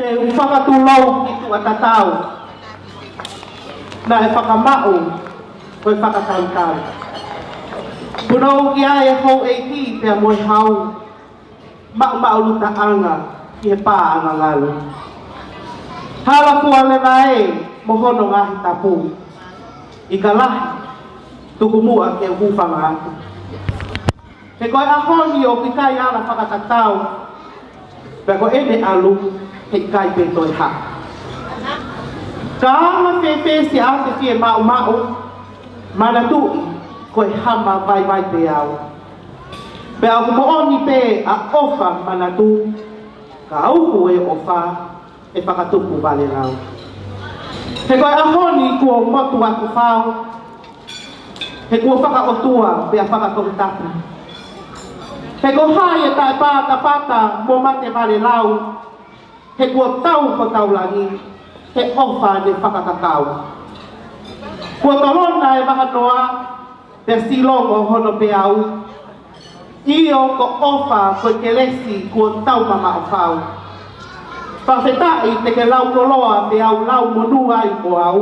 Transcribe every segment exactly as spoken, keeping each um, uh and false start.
Te u fakatulou ki tuʻa tatau naʻe fakamaʻu ko e fakatalitali. Punou ki ai e houʻeiki pea mo e hau, maʻumaʻulutaʻanga ki he pā ʻangangalu. Hala fua leva ē mo hono ngaahi tapu, ika lahi, tuku muʻa ke u hūfanga atu. He ko e ʻaho ni ʻoku ʻikai ala fakatatau, pea ko ʻene ʻalu he ʻikai pē toe hā. Ka anga fēfē siʻa ʻapi fiemaʻumaʻu, manatuʻi ko e hama vaivai pē au. Pea ʻoku moʻoni pē ʻa ʻofa manatu, ka uku e ʻofa ʻe fakatupu valelau. He ko e ʻaho ni kuo motu atu fau, he kuo fakaʻotua pea fakatohitapu. He ko hai ʻe taʻepātapata mo mate valelau, he kuo tau hotau langi, he ʻofa ne fakakakau. Kuo tolona e vahanoa, pea silongo hono peau. ʻIo, ko ʻofa ko e kelesi kuo tau mamaʻo fau. Fakafetaʻi te ke lau koloa pea u lau monū ai mo au.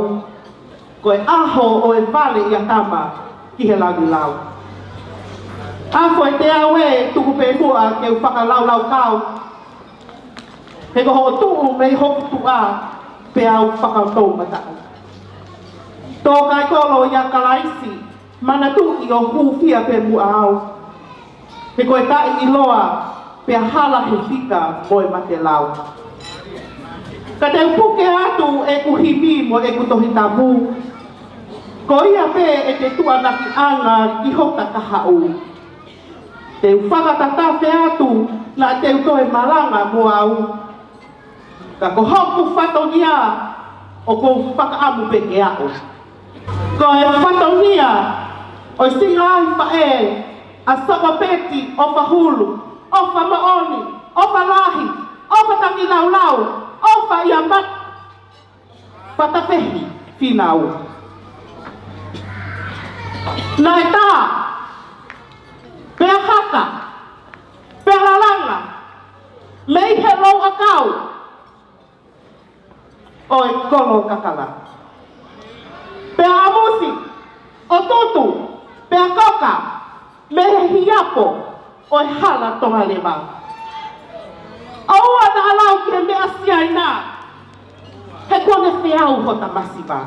Ko e ʻaho ʻo e vale ʻia tama ki he langilau. ʻAfo e teau ē, tuku pē muʻa ke u fakalaulaukau. He ko hoʻo tuʻu mei hoku tuʻa pea u fakatoumataʻu. Tō kai kolo ʻia Kalaisi, manatuʻi ʻo hūfia pē muʻa au. He ko e taʻeʻiloa pea hala he fika mo e matelau. Ka te u puke atu ʻeku himi mo ʻeku tohitapu. Ko ia pē ʻete tuʻanakiʻanga ki hota kahaʻu. Te u fakatatafe atu naʻa te u toe malanga mo au. Ka ko hoku fatongia ʻoku ou fakaʻamu pē ke aʻu. Ko e fatongia ʻo e siʻi ngaahi faʻē ʻa Sokopeti ʻOfahulu, ʻOfamoʻoni, ʻOfalahi, ʻOfatangilaulau, ʻOfaiamata, Fatafehi Finau. Naʻe tā, pea haka, pea lalanga mei he louʻakau ʻo e kolo kakala. Pea ʻamusi ʻo tutu, pea koka mei he hiapo ʻo e hala Tongaleva. ʻOua naʻa lau ki he meʻa Siaina, he kuo ne feau hota masiva.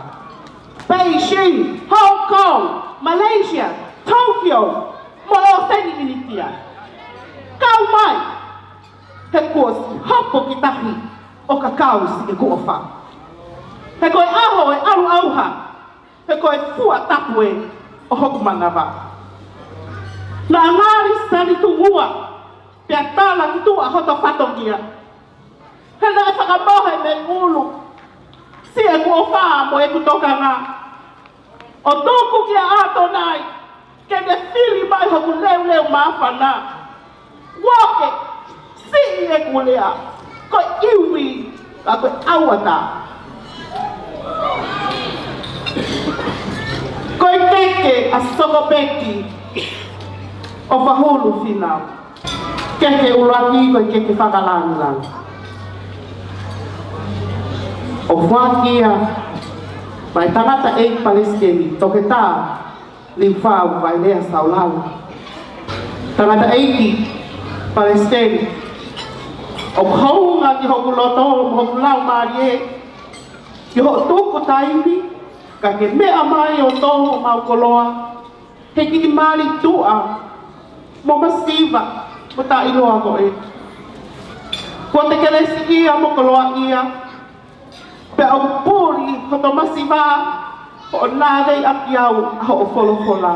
Beijing, Hong Kong, Malaysia, Tokyo, mo e ʻōseni ʻInitia. Kau mai, he kuo ʻosi hopo ki tahi ʻo kakau siʻeku ʻofa. He ko e ʻaho ʻe ʻalu ʻauha, he ko e fua tapu ē ʻo hoku manava. Naʻa ngali sali tungua, pea tala ki tuʻa hoto fatongia. He naʻe fakamohe mei ʻulu siʻeku ʻofa mo ʻeku tokanga. ʻO tuku kia ʻAtonai ke ne fili mai hoku leuleu māfana. Uoke, siʻi ʻeku lea, ko e ivi, ka ko e ʻauata. Ko e keke ʻa Sokopeti ʻOfahulu Finau. Keke ʻuluaki ko e keke fakalāngilangi. ʻOku foaki ia maʻa e tangataʻeiki palesiteni, Toketā Liufau Vailea Saulaula. Tangataʻeiki palesiteni, ʻoku hounga ki hoku loto mo hoku laumālie, ki hoʻo tuku taimi, kae ke meʻa mai ʻo tō homau koloa, he kiʻi mali tuʻa mo masiva mo taʻeʻiloa ko ē. Kuo te kelesiʻia mo koloaʻia, pea ʻoku puli hoto masiva, hoʻo nāveiʻaki au ʻa hoʻo folofola.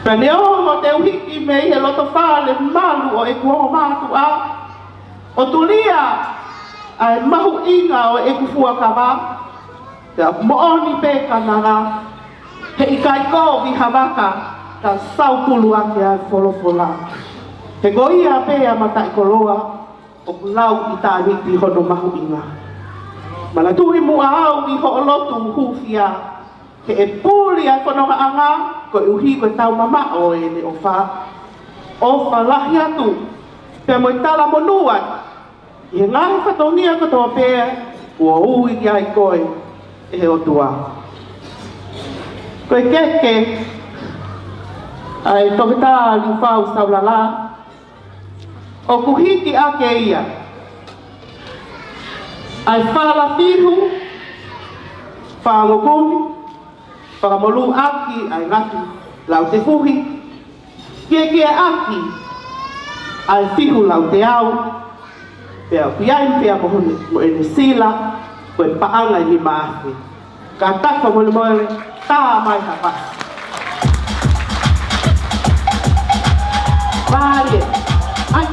Pea neongo te u hiki mei he loto fale malu ʻo ʻeku ongo mātuʻa, ʻo tulia ʻa e mahuʻinga ʻo ʻeku fuakava, pea moʻoni pē ka nana, he ʻikai kovi ha vaka ka saupulu ake ʻa e folofola. He ko ia pē ʻa mataʻikoloa ʻoku lau ʻitāniti hono mahuʻinga. Manatuʻi muʻa au ʻi hoʻo lotu hūfia, he ʻe puli ʻa e fonongaʻanga koeʻuhi ko e tau mamaʻo ʻene ʻofa. ʻOfa lahi atu, pea mo e talamonū atu, ʻI he ngaahi fatongia kotoa pē kuo ui ki ai koe ʻe he ʻOtua. Ko e keke ʻa e Toketā Liufau Saulala, ʻoku hiki ʻaki ia ʻa e fala fihu fāngokumi, fakamolū ʻaki ʻa e ngatu lautefuhi, kiekie ʻaki ʻa e fihu lauteau, pea ʻoku ʻi ai pea mo hono, mo ʻene sila, ko e paʻanga ʻe nima afe. Kātaki fakamolemole, tā mai ha pasi. Mālie. ʻAi.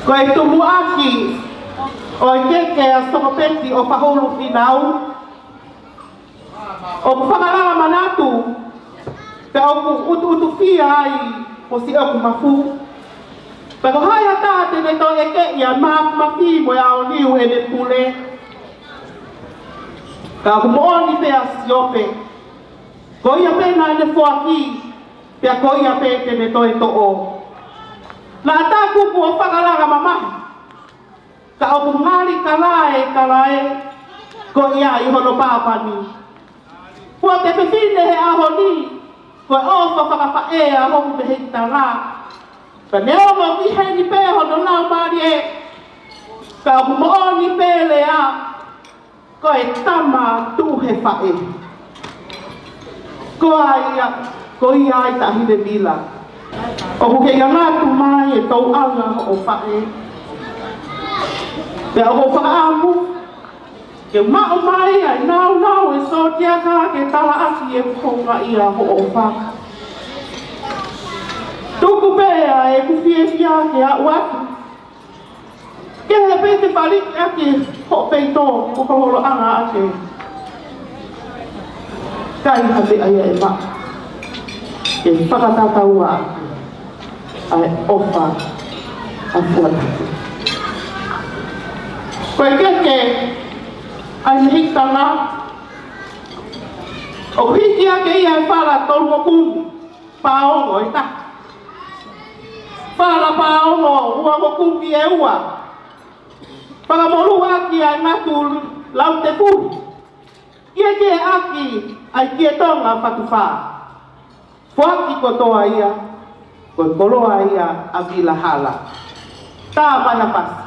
Ko e tumuʻaki ʻo e keke ʻa Sokopeti ʻo Fahulu Finau, ʻoku fakalanga manatu, pea ʻoku ʻutuʻutufia ai mo siʻoku mafu. Pea ko hai ha taha te ne toe ʻekeʻi ʻa e mafimafi mo e ʻaoniu ʻene pule. Ka ʻoku moʻoni pē ʻa Siope, ko ia pē naʻa ne foaki, pea ko ia pē te ne toe toʻo. Naʻa taku kuo fakalanga mamahi, ka ʻoku ngali kalae, kalae, ko ia ʻi hono pāpani. Kuo te fefine he ʻaho ni, ko e ʻofa fakafaʻē ʻa hoku mehikitanga. Ka neongo ʻoku ʻi heni pē hono laumālie, ka ʻoku moʻoni pē lea, ko e tama tuʻu he faʻē. Ko ia, ko ia ai Taʻahine Vila. ʻOku kei angatu mai e tauʻanga hoʻo faʻē. Pea ʻoku ou fakaʻamu ke maʻu mai ʻa e naunau ʻo e sōtiaka ke talaʻaki ʻeku houngaʻia hoʻo ʻofa. Tuku pē ʻa ʻeku fiefia ke aʻu atu. Kehe pē ke fāliki ʻaki hoʻo peito, ko hoʻo holoʻanga ʻaki. Ka ʻi ha meʻa ia ʻe maʻu ke fakatatau ʻaki ʻa e ʻofa ʻa Fuatahi. Ko e keke ʻa e mehikitanga, ʻoku hiki ʻaki ia ʻa e fala tolungofulu paongo ʻe taha. Fala paongo uangofulu ʻe ua. Fakamolū ʻaki ʻa e ngatu lautefuhi. Kiekie ʻaki ʻa e Kietonga Fatufā. Foaki kotoa ia, ko e koloa ia ʻa Vila Hala. Tā mai ha pasi.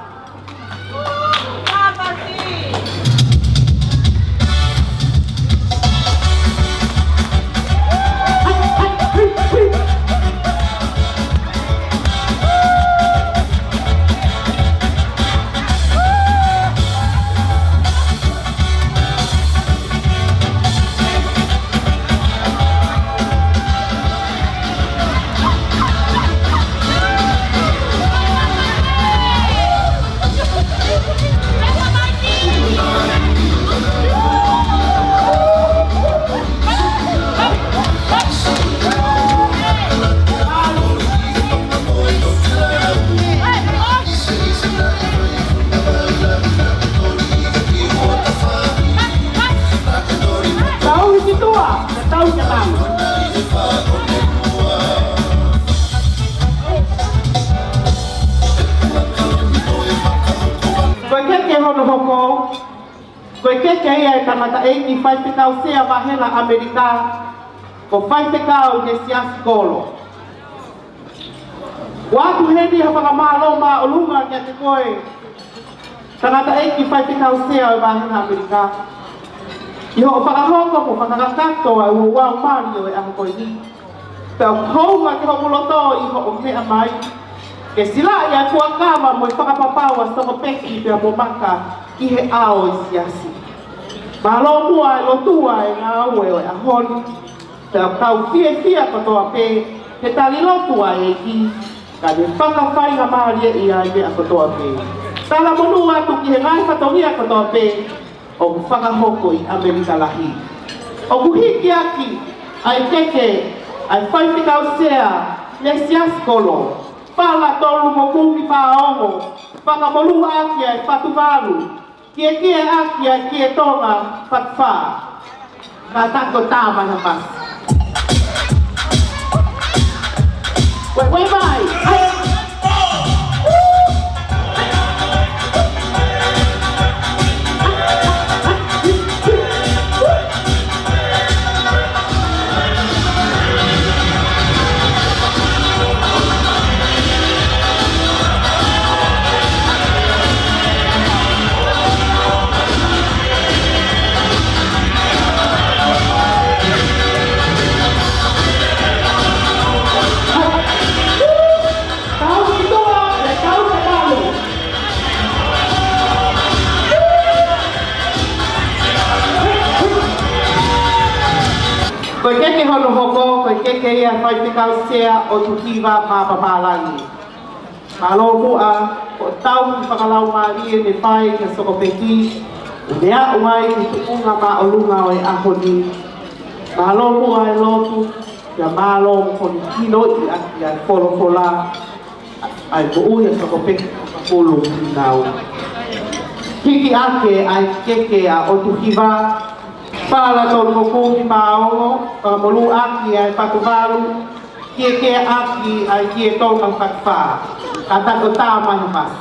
Hoko, ko e keke ia ʻo e tangataʻeiki faifekau sea vahela ʻAmelika, ko Faifekau Nesiasi Kolo. ʻOatu heni ha fakamālō māʻolunga kiate koe, tangataʻeiki faifekau sea ʻo e vahela ʻAmelika, ʻi hoʻo fakahoko mo fakakakato ʻa e ouau mali ʻo e ʻaho ko eni. Pea ʻoku hounga ki hoku loto ʻi hoʻo meʻa mai ke silaʻi ʻa e fuakava mo e fakapapau ʻa Sokopeki pea mo Maka ki he ʻao ʻo e siasi. Mālō muʻa e lotu ʻa e ngāue ʻo e ʻaho ni. Pea ʻoku tau fiefia kotoa pē he tali lotu ʻa e ʻEiki, ka ne fakafaingamālieʻi ʻa e meʻa kotoa pē. Talamonū atu ki he ngaahi fatongia kotoa pē ʻoku fakahoko ʻi ʻAmelika lahi. ʻOku hiki ʻaki ʻa e keke ʻa e faifekau sea Nesiasi Kolo, Fala Tolungokumipaongo, fakamolū ʻaki ʻa e Fatuvalu, kiekie ʻaki ʻa e Kietonga Fatufā. Kātaki ʻo tā mai ha fasi. Wait, wait, mai. Hai. Ko e keke hono hoko, ko e keke ia ʻa e faifekau sea ʻo Tuhiva Mapapālangi. Mālō muʻa, ko e tauhi fakalaumālie ne fai kia Sokopeki, ʻo ne aʻu ai ki he tuʻunga māʻolunga ʻo e ʻaho ni. Mālō muʻa e lotu, pea mālō mo hono kinoʻi ʻaki ʻa e folofola, ʻa e moʻui ʻa Sokopeki Pulu Nau. Hiki ake ʻa e keke ʻa ʻOtu Hiva, Fala Tolungokumipaongo, fakamolū ʻaki ʻa e Fatuvalu, kiekie ʻaki ʻa e Kietonga Fatufā. Kātaki ʻo tā mai ha fasi.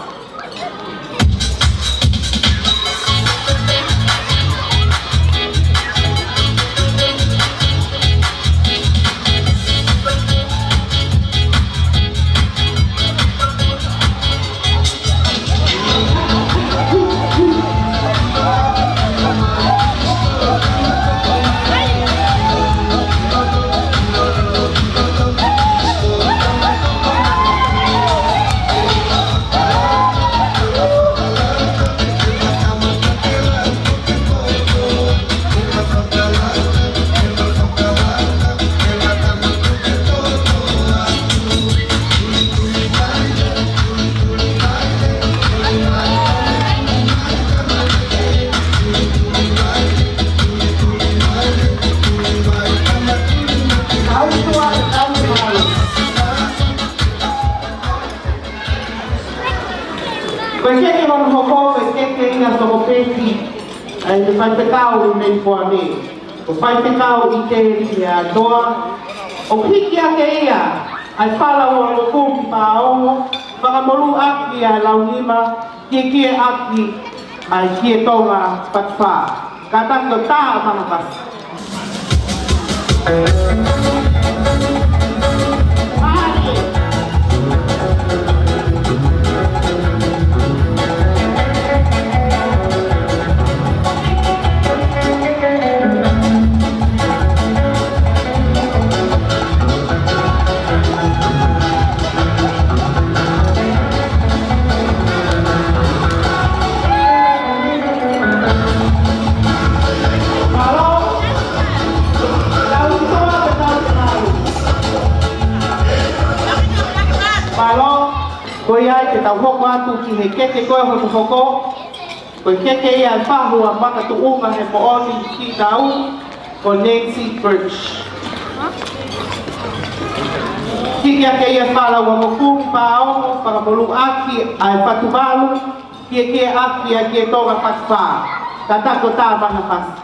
Ko e keke hono hoko, ko e keke ia ʻa Sokopeki, ʻa e faifekau ʻi Melipoane. Ko e faifekau ʻi Tēvita ʻa Toa, ʻoku hiki ake ia ʻa e Fala Tolungokumipaongo, fakamolū ʻaki ʻa e Launima, kiekie ʻaki ʻa e Kietonga Fatufā. Kātaki ʻo tā mai ha fasi. Mālō, ko ia ai ke tau hoko atu ki he keke ko ē hono hoko. Ko e keke ia ʻa e fahu ʻa Makatuʻunga he moʻoni ki tau, ko Nancy Birch. Hiki ake ia ʻa e Fala Tolungokumipaongo, fakamolū ʻaki ʻa e Fatuvalu, kiekie ʻaki ʻa e Kietonga Fatufā. Kātaki ʻo tā mai ha fasi.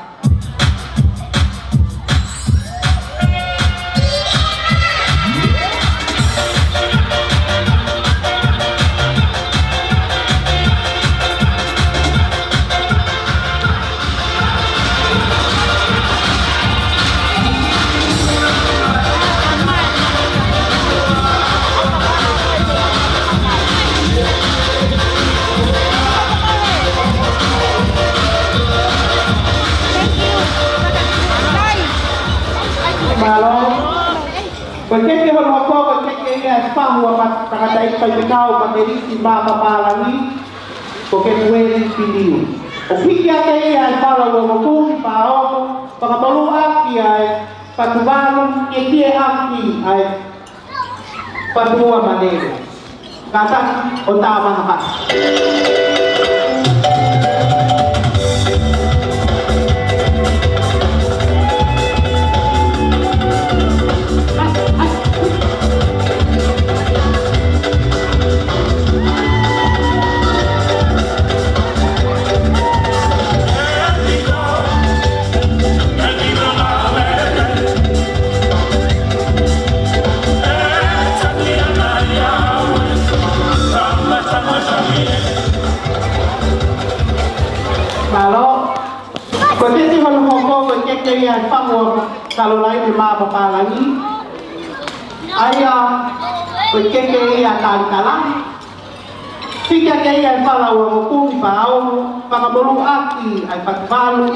Ko e keke hono hoko, ko e keke ia ʻa e fahu ʻa e tangataʻeiki faifekau Matelisi Mā Papālangi, ko Ketueli Piliu. ʻOku hiki hake ia ʻi he fala uofulu mā ono, fakamolū ʻaki ʻa e fatu valu, kiekie ʻaki ʻa e fatu ua malele. Kātaki ʻo tā maha fasi. Mālō. Ko e keke hono hoko, ko e keke ia ʻa e fahu ʻa Kalolaine Mā Papālangi. ʻA ia ko e keke ia ʻa Talitala. Hiki hake ia ʻi he fala uofulu mā ono, fakamolū ʻaki ʻa e fatu valu,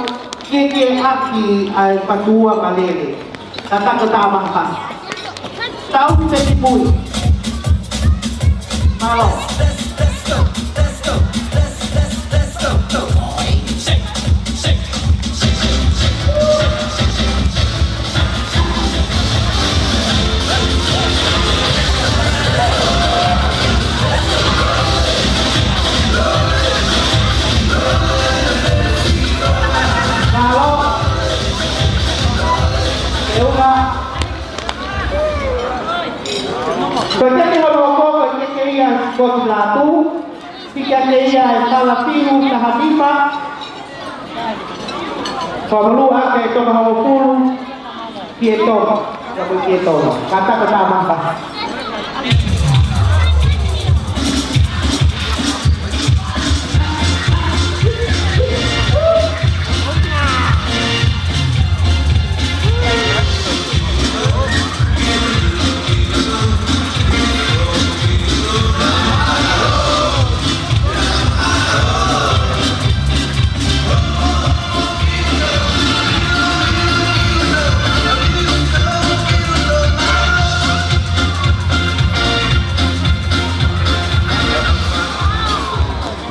kiekie ʻaki ʻa e fatu ua malele. Kātaki ʻo tā maha fasi. Tau ki he tipui. Mālō. Mālō. ʻE ʻuha. Ko e keke hono hoko, ko e keke ia ʻa Sikotilatu. Hiki hake ia ʻi he fala fihu taha nima. Fakamolū ʻaki ʻa e Tokahongofulu, Kietoma. Ka ko Kietoma. Kātaki ʻo tā maha fasi.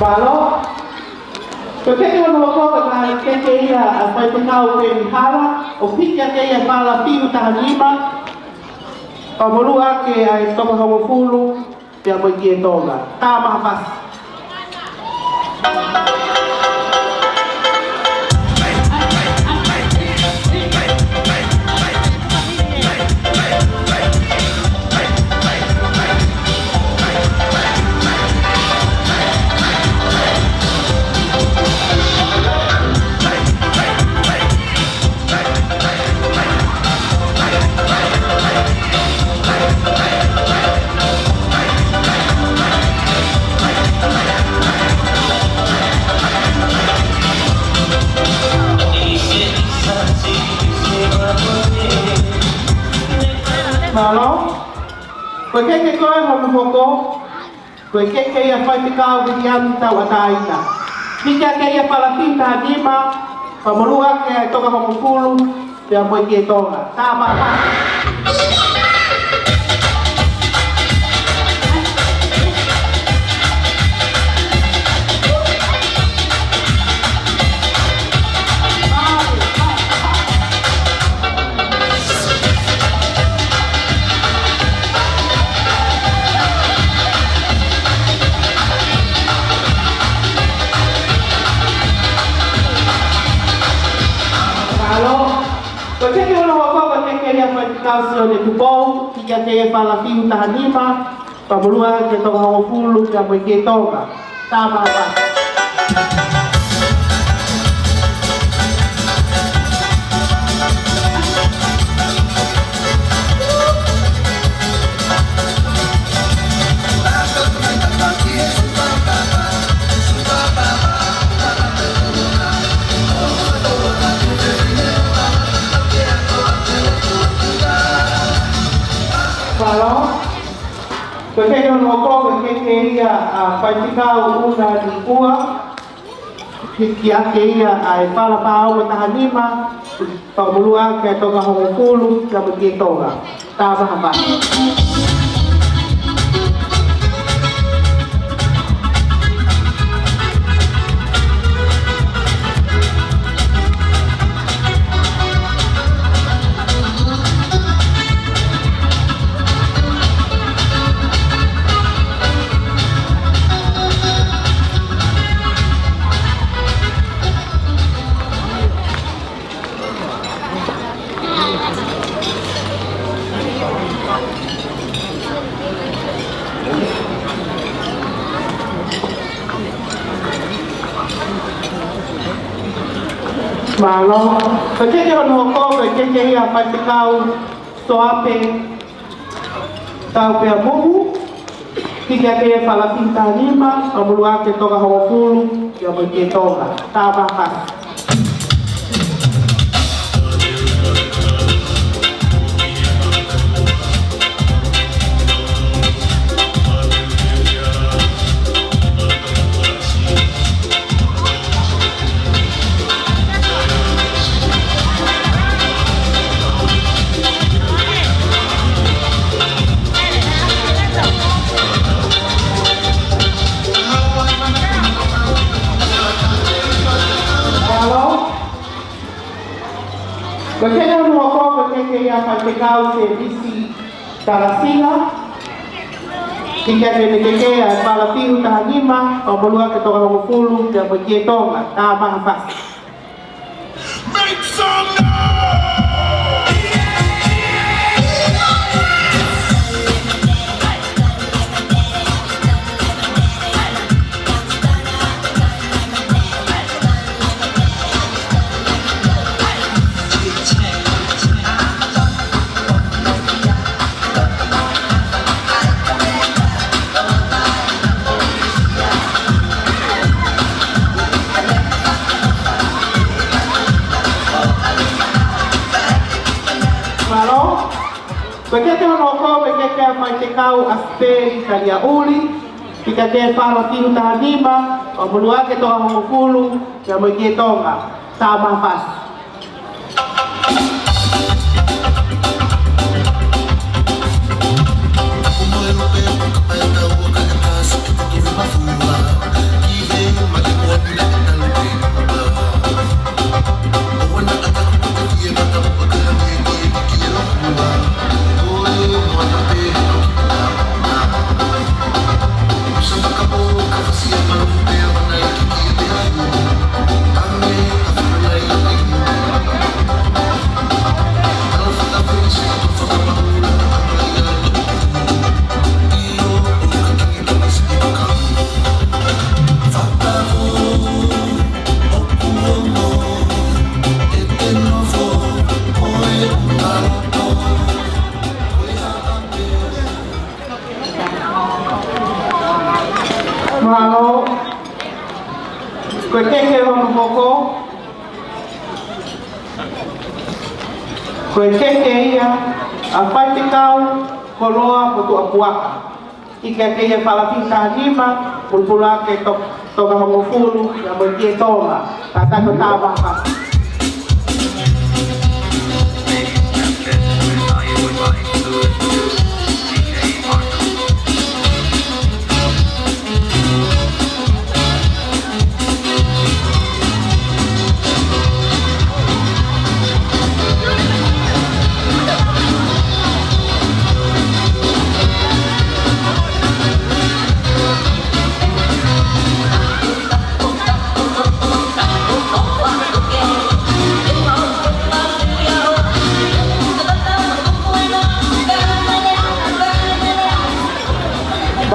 Mālō. Ko e keke hono hoko, ko e keke ia ʻa Faifekau Peni Hala, ʻoku hiki hake ia ʻi he fala fihu taha nima, fakamolū ʻaki ʻa e Tokahongofulu, pea mo e Kietoma. Tā maha fasi. Mālō. Ko e keke ko ē hono hoko, ko e keke ia ʻa Faifekau Viliami Tauʻatāina. Hiki hake ia ʻi he fala fihu taha nima, fakamolū ʻaki ʻa e Tokahongofulu, pea mo e Kietoma. Tā maha fasi. Mālō. Ko e keke hono hoko, ko e keke ia ʻa Faifekau Sione Tupou, hiki hake ia ʻi he fala fihu taha nima, fakamolū ʻaki ʻa e Tokahongofulu, pea mo e Kietoma. Tā maha fasi. Mālō. Ko e keke hono hoko, ko e keke ia ʻa Faifekau ʻUna Nikua. Hiki hake ia ʻi he fala fā ua taha nima, fakamolū ʻaki ʻa e Tokahongofulu, pea mo e Kietoma. Tāmaha Fasi. Mālō. Ko e keke hono hoko, ko e keke ia ʻa Faifekau Soape Taupeamuhu. Hiki hake e falafiu taha nima, ʻo mulu ake toka hongofulu, kia Moʻekie Tonga. Tāmaha Fasi. Mālō. Ko e keke hono hoko, ko e keke ia ʻa Faifekau Sēmisi Talasila. Hiki hake ʻene keke ʻa e falafiu taha nima, ʻo mulu ake toka hongofulu, kia Moʻekie Tonga. Tāmaha Fasi. Make some noise! Mālō. Ko e keke hono hoko, ko e keke ʻa Faifekau ʻAsipeli Taliaʻuli. Hiki hake e falafiu taha nima, ʻo mulu ake toka hongofulu, kia Moʻekie Tonga. Tāmaha Fasi. Mālō. Ko e keke hono hoko, ko e keke ia ʻa Faifekau Koloa Motuʻapuaka. Hiki hake e falafiu taha nima, mulu ake to-, toka hongofulu, kia Moʻekie Tonga. Kātaki ʻo tāmaha Fasi.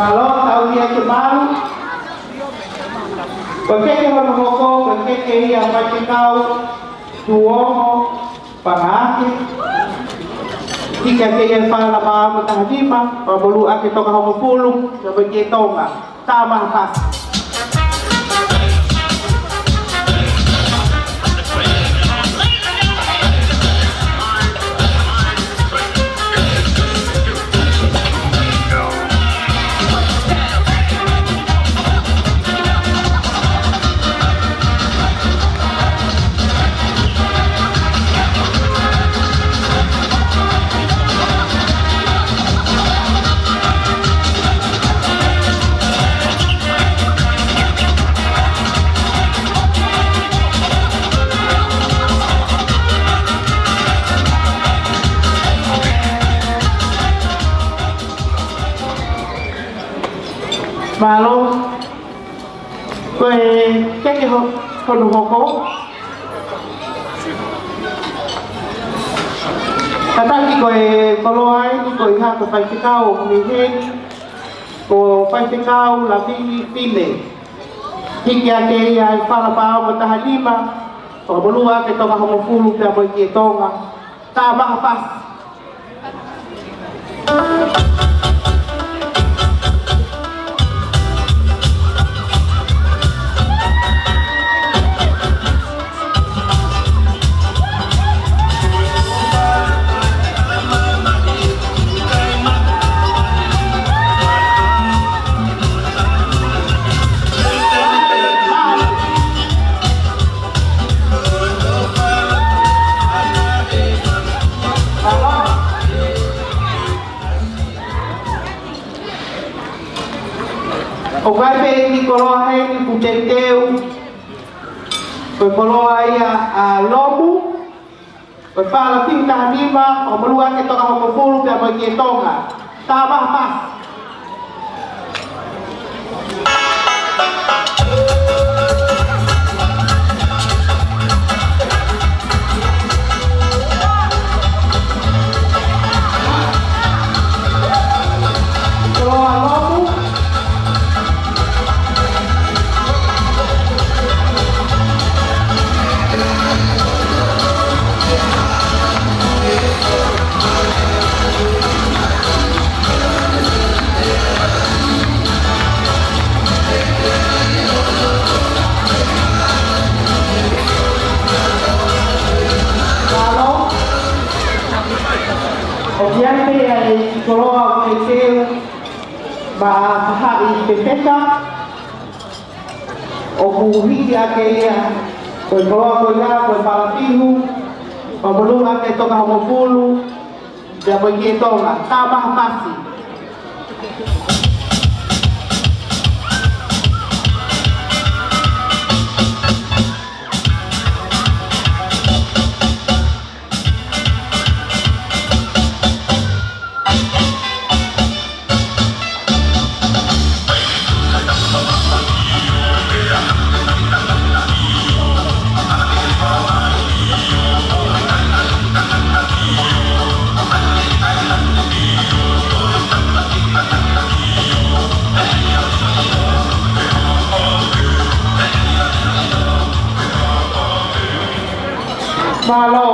Mālō, tau ia ke malu. Ko e keke hono hoko, ko e keke ia ʻa Faifekau Tuʻongo Pangaake. Hiki hake e falafiu taha nima, ʻo mulu ake toka hongofulu, kia Moʻekie Tonga. Tāmaha Fasi. Mālō. Ko e keke ho-, hono hoko. Tataki ko e koloa eni ko e hā, ko e faifekau ʻo Miheni, ko Faifekau Laviʻi Fine. Hiki ake ia ʻi he fala pāongo taha nima, ʻo Muluʻa ke toka hongofulu pea mo e Kiʻi Tonga. Tā maha fasi. ʻOku ʻi ai pē ʻeni koloa heni kuo teuteu. Ko e koloa ia ʻa Lomu. Ko e fala fiu taha nima, ʻo Muluʻa ke toka hongofulu pea mo e Kiʻi Tonga. Tā maha fasi. Koloa Lomu. Mālō. ʻOku ʻi ai pē ʻa e koloa ʻoku teuteu maʻa Faʻahi Pepeka. ʻOku hiki ake ia, ko e koloa ko ia, ko e fala fiu, ʻo Muluʻa ke toka hongofulu pea mo e Kiʻi Tonga. Tā maha fasi. Mālō,